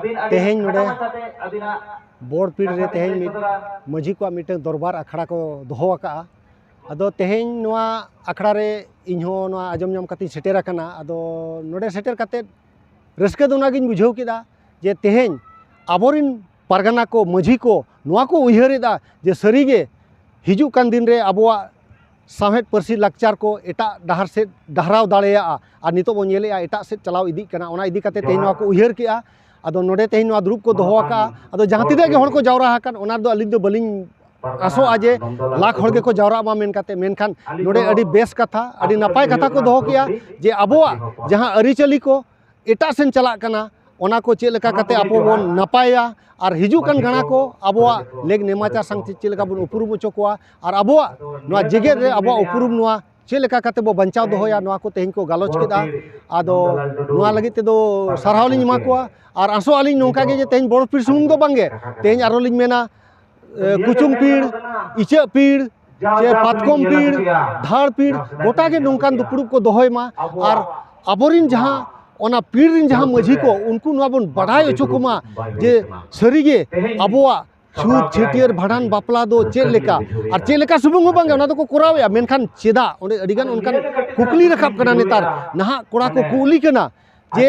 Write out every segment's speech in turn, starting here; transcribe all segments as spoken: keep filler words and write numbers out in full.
ᱛᱮᱦᱮᱧ ᱱᱚᱰᱮ ᱵᱚᱲ ᱯᱤᱲ ᱨᱮ ᱛᱮᱦᱮᱧ ᱢᱤᱫ ᱢᱟᱹᱡᱷᱤ ᱠᱚᱣᱟᱜ ᱢᱤᱫᱴᱟᱝ ᱫᱚᱨᱵᱟᱨ ᱟᱠᱷᱲᱟ ᱠᱚ ᱫᱚᱦᱚ ᱟᱠᱟᱫᱼᱟ᱾ ᱟᱫᱚ ᱛᱮᱦᱮᱧ ᱱᱚᱣᱟ ᱟᱠᱷᱲᱟ ᱨᱮ ᱤᱧᱦᱚᱸ ᱱᱚᱣᱟ ᱟᱸᱡᱚᱢ ᱧᱟᱢ ᱠᱟᱛᱮᱧ ᱥᱮᱴᱮᱨ ᱟᱠᱟᱱᱟ᱾ ᱟᱫᱚ ᱱᱚᱰᱮ ᱥᱮᱴᱮᱨ ᱠᱟᱛᱮ ᱨᱟᱹᱥᱠᱟᱹ ᱫᱚ ᱚᱱᱟᱜᱤᱧ ᱵᱩᱡᱷᱟᱹᱣ ᱠᱮᱫᱟ ᱡᱮ ᱛᱮᱦᱮᱧ ᱟᱵᱚᱨᱤᱱ ᱯᱟᱨᱜᱟᱱᱟ ᱠᱚ, ᱢᱟᱹᱡᱷᱤ ᱠᱚ ᱱᱚᱣᱟ ᱠᱚ ᱩᱭᱦᱟᱹᱨᱮᱫᱟ ᱡᱮ ᱥᱟᱹᱨᱤᱜᱮ ᱦᱤᱡᱩᱜ ᱠᱟᱱ ᱫᱤᱱ ᱨᱮ ᱟᱵᱚᱣᱟᱜ ᱥᱟᱶᱦᱮᱫ ᱯᱟᱹᱨᱥᱤ ᱞᱟᱠᱪᱟᱨ ᱠᱚ ᱮᱴᱟᱜ ᱰᱟᱦᱟᱨ ᱥᱮᱫ ᱰᱟᱦᱨᱟᱣ ᱫᱟᱲᱮᱭᱟᱜᱼᱟ᱾ ᱟᱨ ᱱᱤᱛᱚᱜ ᱵᱚᱱ ᱧᱮᱞᱮᱫᱼᱟ ᱮᱴᱟᱜ ᱥᱮᱫ ᱪᱟᱞᱟᱣ ᱤᱫᱤᱜ ᱠᱟᱱᱟ᱾ ᱚᱱᱟ ᱤᱫᱤ ᱠᱟᱛᱮ ᱛᱮᱦᱮᱧ ᱱᱚᱣᱟ ᱠᱚ ᱩᱭᱦᱟᱹᱨ ᱠᱮᱜᱼᱟ᱾ ᱟᱫᱚ ᱱᱚᱰᱮ ᱛᱮᱦᱮᱧ ᱱᱚᱣᱟ ᱫᱩᱲᱩᱵ ᱠᱚ ᱫᱚᱦᱚ ᱟᱠᱟᱫᱼᱟ᱾ ᱟᱫᱚ ᱡᱟᱦᱟᱸ ᱛᱤᱱᱟᱹᱜ ᱜᱮ ᱦᱚᱲ ᱠᱚ ᱡᱟᱣᱨᱟ ᱟᱠᱟᱱ, ᱚᱱᱟ ᱨᱮᱫᱚ ᱟᱹᱞᱤᱧ ᱫᱚ ᱵᱟᱹᱞᱤᱧ ᱟᱥᱚᱜᱼᱟ ᱡᱮ ᱞᱟᱠᱷ ᱦᱚᱲ ᱜᱮᱠᱚ ᱡᱟᱣᱨᱟᱜ ᱢᱟ ᱢᱮᱱ ᱠᱟᱛᱮ, ᱢᱮᱱᱠᱷᱟᱱ ᱱᱚᱰᱮ ᱟᱹᱰᱤ ᱵᱮᱥ ᱠᱟᱛᱷᱟ, ᱟᱹᱰᱤ ᱱᱟᱯᱟᱭ ᱠᱟᱛᱷᱟ ᱠᱚ ᱫᱚᱦᱚ ᱠᱮᱜᱼᱟ ᱡᱮ ᱟᱵᱚᱣᱟᱜ ᱡᱟᱦᱟᱸ ᱟᱹᱨᱤᱪᱟᱹᱞᱤ ᱠᱚ ᱮᱴᱟᱜ ᱥᱮᱱ ᱪᱟᱞᱟᱜ ᱠᱟᱱᱟ, ᱚᱱᱟ ᱠᱚ ᱪᱮᱫ ᱞᱮᱠᱟ ᱠᱟᱛᱮ ᱟᱵᱚ ᱵᱚᱱ ᱱᱟᱯᱟᱭᱟ ᱟᱨ ᱦᱤᱡᱩᱜ ᱠᱟᱱ ᱜᱟᱬᱟ ᱠᱚ ᱟᱵᱚᱣᱟᱜ ᱞᱮᱠ ᱱᱮᱢᱟᱪᱟᱨ ᱥᱟᱶᱛᱮ ᱪᱮᱫ ᱞᱮᱠᱟ ᱵᱚᱱ ᱩᱯᱨᱩᱢ ᱦᱚᱪᱚ ᱠᱚᱣᱟ ᱟᱨ ᱟᱵᱚᱣᱟᱜ ᱱᱚᱣᱟ ᱡᱮᱜᱮᱛ ᱨᱮ ᱟᱵᱚᱣᱟᱜ ᱩᱯᱨᱩᱢ ᱱᱚᱣᱟ ᱪᱮᱫ ᱞᱮᱠᱟ ᱠᱟᱛᱮ ᱵᱚ ᱵᱟᱧᱪᱟᱣ ᱫᱚᱦᱚᱭᱟ, ᱱᱚᱣᱟ ᱠᱚ ᱛᱮᱦᱮᱧ ᱠᱚ ᱜᱟᱞᱚᱪ ᱠᱮᱫᱟ᱾ ᱟᱫᱚ ᱱᱚᱣᱟ ᱞᱟᱹᱜᱤᱫ ᱛᱮᱫᱚ ᱥᱟᱨᱦᱟᱣ ᱞᱤᱧ ᱮᱢᱟ ᱠᱚᱣᱟ᱾ ᱟᱨ ᱟᱥᱚᱜ ᱟᱹᱞᱤᱧ ᱱᱚᱝᱠᱟ ᱜᱮ ᱡᱮ ᱛᱮᱦᱮᱧ ᱵᱚᱲ ᱯᱤᱲ ᱥᱩᱢᱩᱝ ᱫᱚ ᱵᱟᱝᱜᱮ, ᱛᱮᱦᱮᱧ ᱟᱨᱚ ᱞᱤᱧ ᱢᱮᱱᱟ, ᱮ, ᱠᱩᱪᱩᱝ ᱯᱤᱲ, ᱤᱪᱟᱹᱜ ᱯᱤᱲ, ᱪᱮ ᱯᱟᱛᱠᱚᱢ ᱯᱤᱲ, ᱫᱷᱟᱲ ᱯᱤᱲ, ᱜᱚᱴᱟ ᱜᱮ ᱱᱚᱝᱠᱟᱱ ᱫᱩᱯᱲᱩᱵ ᱠᱚ ᱫᱚᱦᱚᱭ ᱢᱟ᱾ ᱟᱨ ᱟᱵᱚᱨᱤᱱ ᱡᱟᱦᱟᱸ ᱚᱱᱟ ᱯᱤᱲ ᱨᱤᱱ ᱡᱟᱦᱟᱸ ᱢᱟᱹᱡᱷᱤ ᱠᱚ, ᱩᱱᱠᱩ ᱱᱚᱣᱟ ᱵᱚᱱ ᱵᱟᱰᱟᱭ ᱦᱚᱪᱚ ᱠᱚᱢᱟ ᱡᱮ ᱥᱟᱹᱨᱤᱜᱮ ᱟᱵᱚᱣᱟᱜ ᱪᱷᱩᱛ, ᱪᱷᱟᱹᱴᱭᱟᱹᱨ, ᱵᱷᱟᱸᱰᱟᱱ, ᱵᱟᱯᱞᱟ ᱫᱚ ᱪᱮᱫ ᱞᱮᱠᱟ, ᱟᱨ ᱪᱮᱫ ᱞᱮᱠᱟ ᱥᱩᱢᱩᱝ ᱦᱚᱸ ᱵᱟᱝᱜᱮ, ᱚᱱᱟ ᱫᱚᱠᱚ ᱠᱚᱨᱟᱣᱮᱫᱼᱟ, ᱢᱮᱱᱠᱷᱟᱱ ᱪᱮᱫᱟᱜ? ᱚᱸᱰᱮ ᱟᱹᱰᱤᱜᱟᱱ ᱚᱱᱠᱟᱱ ᱠᱩᱠᱞᱤ ᱨᱟᱠᱟᱵ ᱠᱟᱱᱟ ᱱᱮᱛᱟᱨ᱾ ᱱᱟᱦᱟᱜ ᱠᱚᱲᱟ ᱠᱚ ᱠᱩᱞᱤ ᱠᱟᱱᱟ ᱡᱮ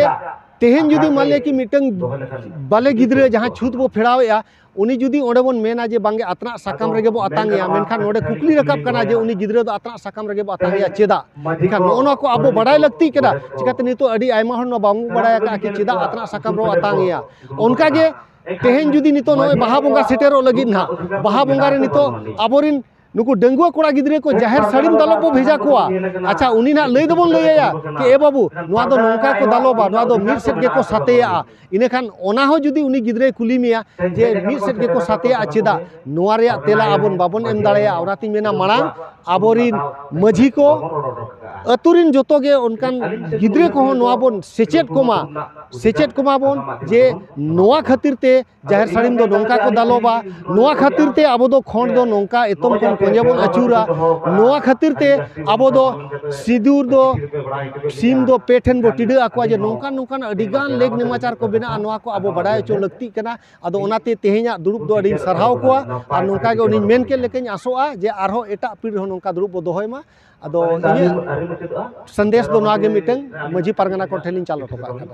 ᱛᱮᱦᱮᱧ ᱡᱩᱫᱤ ᱢᱟᱱᱞᱤᱭᱟ ᱠᱤ ᱢᱤᱫᱴᱟᱝ ᱵᱟᱞᱮ ᱜᱤᱫᱽᱨᱟᱹ ᱡᱟᱦᱟᱸ ᱪᱷᱩᱛ ᱵᱚ ᱯᱷᱮᱲᱟᱣᱮᱫᱼᱟ, ᱩᱱᱤ ᱡᱩᱫᱤ ᱚᱸᱰᱮ ᱵᱚᱱ ᱢᱮᱱᱟ ᱡᱮ ᱵᱟᱝᱜᱮ ᱟᱛᱱᱟᱜ ᱥᱟᱠᱟᱢ ᱨᱮᱜᱮ ᱵᱚ ᱟᱛᱟᱝᱮᱭᱟ, ᱢᱮᱱᱠᱷᱟᱱ ᱱᱚᱰᱮ ᱠᱩᱠᱞᱤ ᱨᱟᱠᱟᱵ ᱠᱟᱱᱟ ᱡᱮ ᱩᱱᱤ ᱜᱤᱫᱽᱨᱟᱹ ᱫᱚ ᱟᱛᱱᱟᱜ ᱥᱟᱠᱟᱢ ᱨᱮᱜᱮ ᱵᱚ ᱟᱛᱟᱝᱮᱭᱟ ᱪᱮᱫᱟᱜ? ᱮᱱᱠᱷᱟᱱ ᱱᱚᱜᱼᱚ ᱱᱚᱣᱟ ᱠᱚ ᱟᱵᱚ ᱵᱟᱰᱟᱭ ᱞᱟᱹᱠᱛᱤᱜ ᱠᱟᱱᱟ᱾ ᱪᱤᱠᱟᱹᱛᱮ ᱱᱤᱛᱚᱜ ᱟᱹᱰᱤ ᱟᱭᱢᱟ ᱦᱚᱲ ᱱᱚᱣᱟ ᱵᱟᱝᱵᱚᱱ ᱵᱟᱲᱟᱭ ᱟᱠᱟᱫᱼᱟ ᱠᱤ ᱪᱮᱫᱟᱜ ᱟᱛᱱᱟᱜ ᱥᱟᱠᱟᱢ ᱨᱮᱵᱚ ᱟᱛᱟᱝᱮᱭᱟ᱾ ᱚᱱᱠᱟᱜᱮ ᱛᱮᱦᱮᱧ ᱡᱩᱫᱤ ᱱᱤᱛᱚᱜ ᱱᱚᱜᱼᱚᱭ ᱵᱟᱦᱟ ᱵᱚᱸᱜᱟ ᱥᱮᱴᱮᱨᱚᱜ ᱞᱟᱹᱜᱤᱫ ᱱᱟᱦᱟᱜ, ᱵᱟᱦᱟ ᱵᱚᱸᱜᱟ ᱨᱮ ᱱᱤᱛᱚᱜ ᱟᱵᱚᱨᱤᱱ ᱱᱩᱠᱩ ᱰᱟᱺᱜᱩᱣᱟᱹ ᱠᱚᱲᱟ ᱜᱤᱫᱽᱨᱟᱹ ᱠᱚ ᱡᱟᱦᱮᱨ ᱥᱟᱹᱲᱤᱢ ᱫᱟᱞᱚᱵ ᱵᱚ ᱵᱷᱮᱡᱟ ᱠᱚᱣᱟ᱾ ᱟᱪᱪᱷᱟ, ᱩᱱᱤ ᱱᱟᱦᱟᱜ ᱞᱟᱹᱭ ᱫᱚᱵᱚᱱ ᱞᱟᱹᱭ ᱟᱭᱟ ᱠᱤ, "ᱮ ᱵᱟᱹᱵᱩ, ᱱᱚᱣᱟ ᱫᱚ ᱱᱚᱝᱠᱟ ᱠᱚ ᱫᱟᱞᱚᱵᱟ, ᱱᱚᱣᱟ ᱫᱚ ᱢᱤᱫ ᱥᱮᱫ ᱜᱮᱠᱚ ᱥᱟᱛᱮᱭᱟᱜᱼᱟ᱾" ᱤᱱᱟᱹᱠᱷᱟᱱ ᱚᱱᱟ ᱦᱚᱸ ᱡᱩᱫᱤ ᱩᱱᱤ ᱜᱤᱫᱽᱨᱟᱹᱭ ᱠᱩᱞᱤ ᱢᱮᱭᱟ ᱡᱮ ᱢᱤᱫ ᱥᱮᱫ ᱜᱮᱠᱚ ᱥᱟᱛᱮᱭᱟᱜᱼᱟ ᱪᱮᱫᱟᱜ, ᱱᱚᱣᱟ ᱨᱮᱭᱟᱜ ᱛᱮᱞᱟ ᱟᱵᱚᱱ ᱵᱟᱵᱚᱱ ᱮᱢ ᱫᱟᱲᱮᱭᱟᱜᱼᱟ᱾ ᱚᱱᱟᱛᱤᱧ ᱢᱮᱱᱟ ᱢᱟᱲᱟᱝ ᱟᱵᱚᱨᱤᱱ ᱢᱟᱹᱡᱷᱤ ᱠᱚ ᱟᱹᱛᱩ ᱨᱤᱱ ᱡᱚᱛᱚ ᱜᱮ ᱚᱱᱠᱟᱱ ᱜᱤᱫᱽᱨᱟᱹ ᱠᱚᱦᱚᱸ ᱱᱚᱣᱟ ᱵᱚᱱ ᱥᱮᱪᱮᱫ ᱠᱚᱢᱟ, ᱥᱮᱪᱮᱫ ᱠᱚᱢᱟ ᱵᱚᱱ ᱡᱮ ᱱᱚᱣᱟ ᱠᱷᱟᱹᱛᱤᱨ ᱛᱮ ᱡᱟᱦᱮᱨ ᱥᱟᱹᱲᱤᱢ ᱫᱚ ᱱᱚᱝᱠᱟ ᱠᱚ ᱫᱟᱞᱚᱵᱟ, ᱱᱚᱣᱟ ᱠᱷᱟᱹᱛᱤᱨ ᱛᱮ ᱟᱵᱚ ᱫᱚ ᱠᱷᱚᱸᱰ ᱫᱚ ᱱᱚᱝᱠᱟ ᱮᱛᱚᱢ ᱠᱷᱚᱱ ᱠᱚᱧᱮ ᱵᱚᱱ ᱟᱹᱪᱩᱨᱟ, ᱱᱚᱣᱟ ᱠᱷᱟᱹᱛᱤᱨ ᱛᱮ ᱟᱵᱚ ᱫᱚ ᱥᱤᱸᱫᱩᱨ ᱫᱚ ᱥᱤᱢ ᱫᱚ ᱯᱮ ᱴᱷᱮᱱ ᱵᱚ ᱴᱤᱰᱟᱹ ᱟᱠᱚᱣᱟ, ᱡᱮ ᱱᱚᱝᱠᱟᱱ ᱱᱚᱝᱠᱟᱱ ᱟᱹᱰᱤ ᱜᱟᱱ ᱞᱮᱠ ᱱᱮᱢᱟᱪᱟᱨ ᱠᱚ ᱢᱮᱱᱟᱜᱼᱟ, ᱱᱚᱣᱟ ᱠᱚ ᱟᱵᱚ ᱵᱟᱰᱟᱭ ᱦᱚᱪᱚ ᱞᱟᱹᱠᱛᱤᱜ ᱠᱟᱱᱟ᱾ ᱟᱫᱚ ᱚᱱᱟᱛᱮ ᱛᱮᱦᱮᱧᱟᱜ ᱫᱩᱲᱩᱵ ᱫᱚ ᱟᱹᱰᱤᱧ ᱥᱟᱨᱦᱟᱣ ᱠᱚᱣᱟ, ᱟᱨ ᱱᱚᱝᱠᱟ ᱜᱮ ᱩᱱᱤᱧ ᱢᱮᱱ ᱠᱮᱫ ᱞᱮᱠᱟᱧ ᱟᱥᱚᱜᱼᱟ ᱡᱮ ᱟᱨᱦᱚᱸ ᱮᱴᱟᱜ ᱯᱤᱲ ᱨᱮᱦᱚᱸ ᱱᱚᱝᱠᱟ ᱫᱩᱲᱩᱵ ᱵᱚ ᱫᱚᱦᱚᱭ ᱢᱟ᱾ ᱟᱫᱚ ᱤᱧᱟᱹᱜ ᱥᱟᱸᱫᱮᱥ ᱫᱚ ᱱᱚᱣᱟ ᱜᱮ ᱢᱤᱫᱴᱟᱝ ᱢᱟᱹᱡᱷᱤ ᱯᱟᱨᱜᱟᱱᱟ ᱠᱚ ᱴᱷᱮᱱ ᱤᱧ ᱪᱟᱞ ᱦᱚᱴᱚ ᱠᱟᱜ ᱠᱟᱱᱟ᱾